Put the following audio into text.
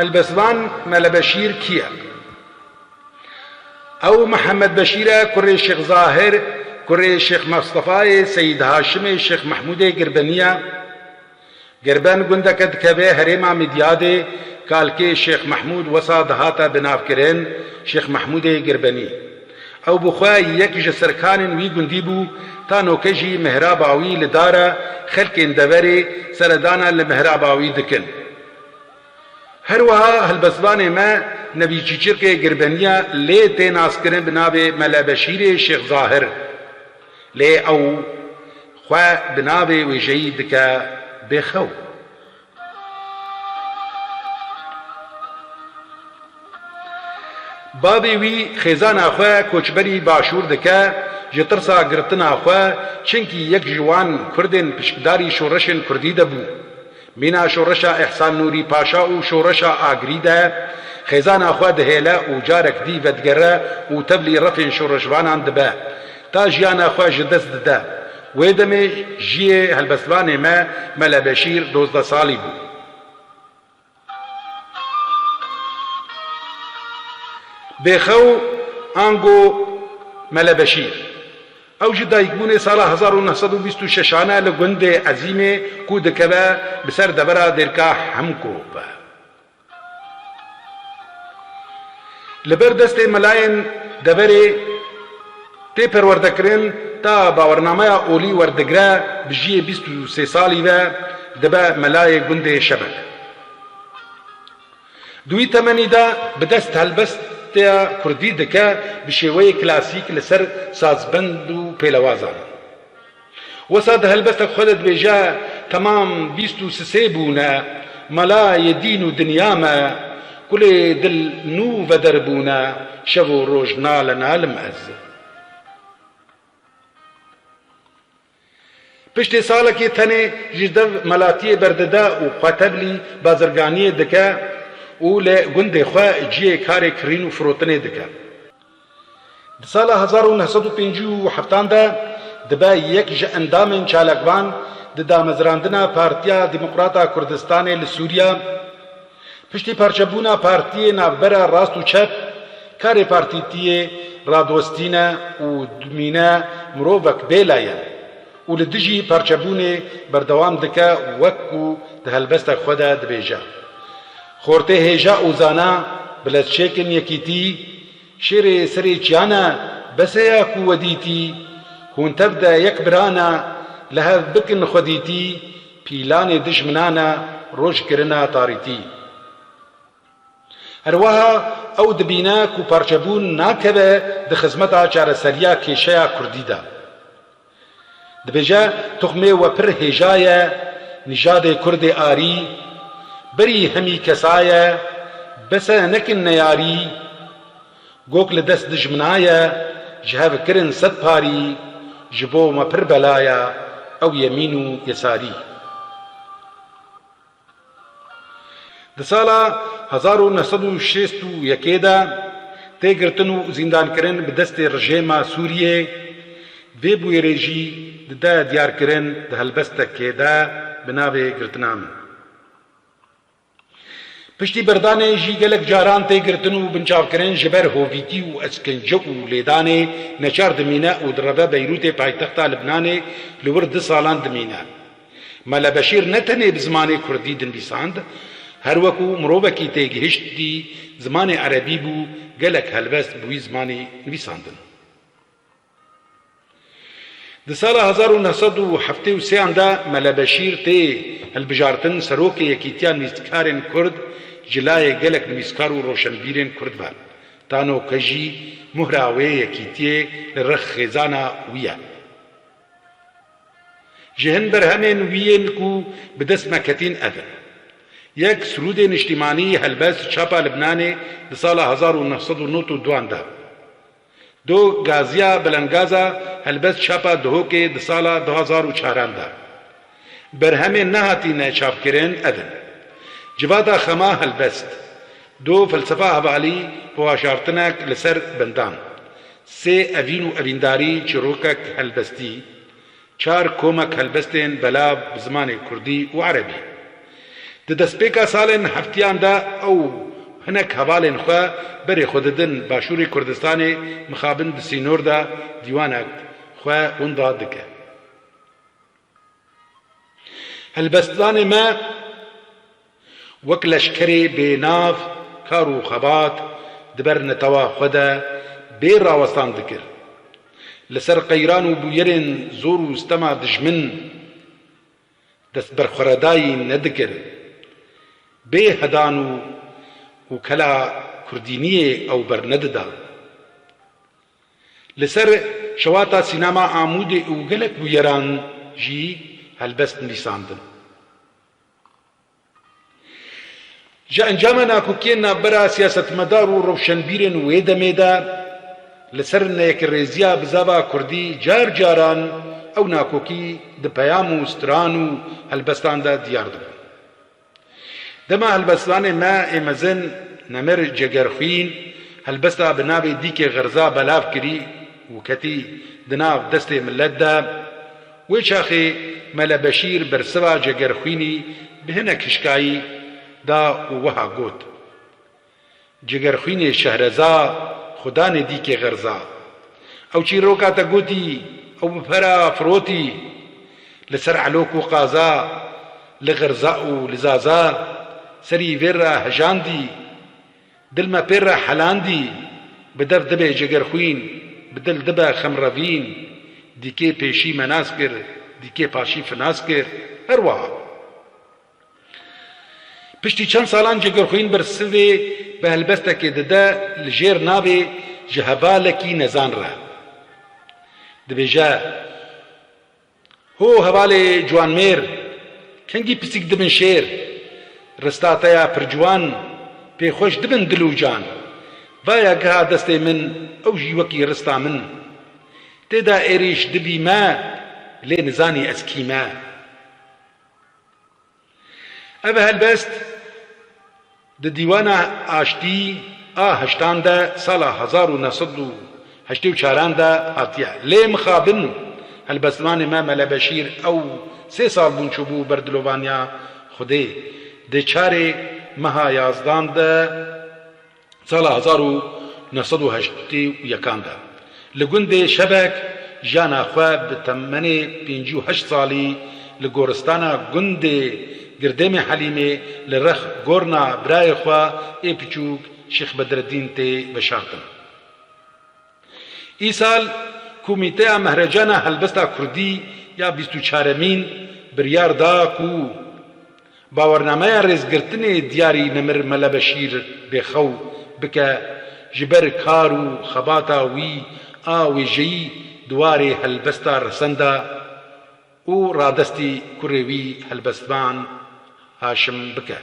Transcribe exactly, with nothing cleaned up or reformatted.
Helbestvan Mele Beşîr kî ye? Ew Mihemed Beşîr e, kurê Şêx Zahir, kurê Şêx Mestefayê, Seyîd Haşimê, Şêx Mehmûdê Girbenî ye. Girben gundeke dikeve herêma Midyadê, kalkê Şêx Mehmûd wesa dihate binavkirin Şêx Mehmûdê Girbenî. Ew bi xwe yek ji serkanên wî gundî bû, ta noke jî mihraba wî li dar e, xelkên deverê seredana li mihraba wî dikin. Her wiha helbestvanê me Nevî Çîçirkê Girbeniya lê tê naskirin bi navê Mele Beşîrê Şêx Zahir. Lê ew xwe bi navê wêjeyî dike Bêxew. Bavê wî xêzana xwe koçberî başûr dike, ji tirsa girtina xwe, çinkî yek ji wan kurdên pişkdarî şoreşên kurdî de bû. Mîna şoreşa Îhsan Nûrî Paşa û şoreşa Agirî de xêzana xwe dihêle û carek dî vedigere û tevlî refên şoreşvanan dibe. Ta jiyana xwe ji dest dide. Wê demê jiyê helbestvanê me Mele Beşîr dozdeh salî bû. Bêxew ango Mele Beşîr. Ew ji dayikbûnê sala hezar û neh sed û bîst û şeşan e li gundê Ezîmê ku dikeve bi ser devera Dêrka Hemko ve. Li ber destê melayên deverê tê perwerdekirin, ta bawernameya olî werdigre, bi jiyê bîst û sê salî ve dibe melayê gundê Şebek. Di wî temenî de bi dest helbesteya kurdî dike, bi şêweyê klasîk li ser sazbend û pêlewazan. Wesa di helbestek xwe de dibêje, temam bîst û sisê bûne, mela yê dîn û dinya me, kulê dil nû veder bûne, şev û roj nale nalim ez. Piştê salekê tenê ji dev melatiyê berdide û xwe tevlî bazirganiyê dike û li gundê xwe cihê karê kirîn û firotinê dike. Di sala hezar û neh sed û pêncî û heftan de dibe yek ji endamên çalakvan di damezrandina Partiya Demokrata Kurdistanê li Sûriya. Piştî parçebûna partiyê navbera rast û çep, karê partîtiyê radostî ne û dimîne mirovek bêlayen û li dijî parçebûnê berdewam dike, wek ku di helbestek xwe de dibêje: Xortê hêja û zana, bilezçêkin yekîtî, şêrê serê çiyane, bes e ya ku we dîtî, hûn tev de yek birane, li hev bikin xwedîtî, pîlanê dijminane, roj kirine tarîtî. Her wiha ew dibîne ku parçebûn nakeve di xizmeta çareseriya kêşeya kurdî de. Dibêje, tuxmê we pir hêja ye, nîjadê kurdê arî, berî hemî kesa ye, bes e nekin neyarî, gok li dest dijmina ye, ji hev kirin sed parî, ji bo me pir bela ye, ew ye mîn û yesarî. Di sala hezar û neh sed û şêst û yekê de tê girtin û zîndankirin bi destê rejêma Sûriyê, vê bûyerê jî dide diyarkirin di helbestekê de bi navê Girtina Min. Piştî berdanê jî gelek caran tê girtin û binçavkirin ji ber hovîtî û eskence û lêdanê neçar dimîne û direve Beyrûtê paytexta Libnanê li wir du salan dimîne. Mele Beşîr ne tenê bi zimanê kurdî dinivîsand, her wekû mirovekî têgihiştî zimanê erebî bû, gelek helbest bi wî zimanî nivîsandin. Di sala hezar û neh sed û heftê û sê an de Mele Beşîr tê hilbijartin serokê Yekîtiya Nivîskarên Kurd ji layê gelek nivîskar û roşenbîrên Kurd ve. Ta noke jî muhra wê yekîtiyê li rex xêzana wî ye. Ji hin berhemên wî yên ku bi dest me ketîn ev in: Yek, Sirûdê Niştîmanî, helbest çapa Libnanê di sala hezar û neh sed û nod û du an de. Du, Gaziya Belengaza, helbest çapa Duhokê di sala du hezar û çaran de. Berhemên nehatîne çapkirin ev in: Civata Xema, helbest. Du, Felsefa Hevalî, veşartinek li ser bendan. Sê, Evîn û Evîndarî, çîrokek helbestî. Çar, Komek helbestên belav bi zimanê kurdî û erebî. Di destpêka salên heftiyan de ew hinek hevalên xwe berê xwe didin Başûrê Kurdistanê, mixabin di sînor de dîwanek xwe winda dike. Helbestvanê me wek leşkerê bênav kar û xebat di ber netewa xwe de bê rawestan dikir. Li ser qeyran û bûyerên zor û stema dijmin destberxweredayî nedikir. Bê hedan û, û kela kurdîniyê ew bernedida. Li ser şewata sînema Amûdê û gelek bûyeran jî helbest nivîsandin. Ji encama nakokiyên navbera siyasetmedar û rewşenbîrên wê demê de li ser neyekrêziya bizava kurdî car caran ew nakokî di peyam û stran û helbestan de diyar dibû. Dema helbestvanê me ê mezin Nemir Cegerxwîn helbesta bi navê Dîkê Xerza belav kirî û ketî di nav destê milet de, wê çaxê Mele Beşîr bersiva Cegerxwînî bi hinek hişkayî da û wiha got, Cegerxwînê şehreza, xudanê Dîkê Xerza. Ew çîroka te gotî, ew bi pera firotî. Li ser elok û qaza, li xerza û li zaza, serî vê re hejandî. Dil me pê re helandî, bi dev dibe Cegerxwîn, bi dil dibe xemrevîn. Dîkê pêşî me nas kir, dîkê paşî finas kir. Her wiha. Piştî çend salan Cegerxwîn bersivê bi helbestekê dide li jêr navê Ji Hevalekî Nezan re. Dibêje, Ho hevalê ciwanmêr, kengî pisîk dibin şêr, rista te ya pir ciwan, pê xweş dibin dil û can. Vaya giha destê min, ew jî wekî rista min. Tê de êrîş dibî me, lê nizanî ez kî me. Ev helbest di Dîwana Aştî a heştan de sala hezar û neh sed û heştê û çaran de hatiye. Lê mixabin helbestvanê me Mele Beşîr ew sê sal bûn çûbû ber dilovaniya Xwedê. Di çarê meha yazdan de sala hezar û neh sed û heştê û yekan de li gundê Şevek jiyana xwe bi temenê pêncî û heşt salî li goristana gundê Girdêmê Helîmê li rex gorna birayê xwe ê piçûk Şêx Bedreddîn tê veşartin. Îsal Komîteya Mehrecana Helbesta Kurdî ya bîst û çaremîn biryar da ku bawernameya rêzgirtinê diyarî Nemir Mele Beşîr Bêxew bike, ji ber kar û xebata wî a wêjeyî di warê helbesta resen de û radestî kurê wî helbestvan Haşim bike.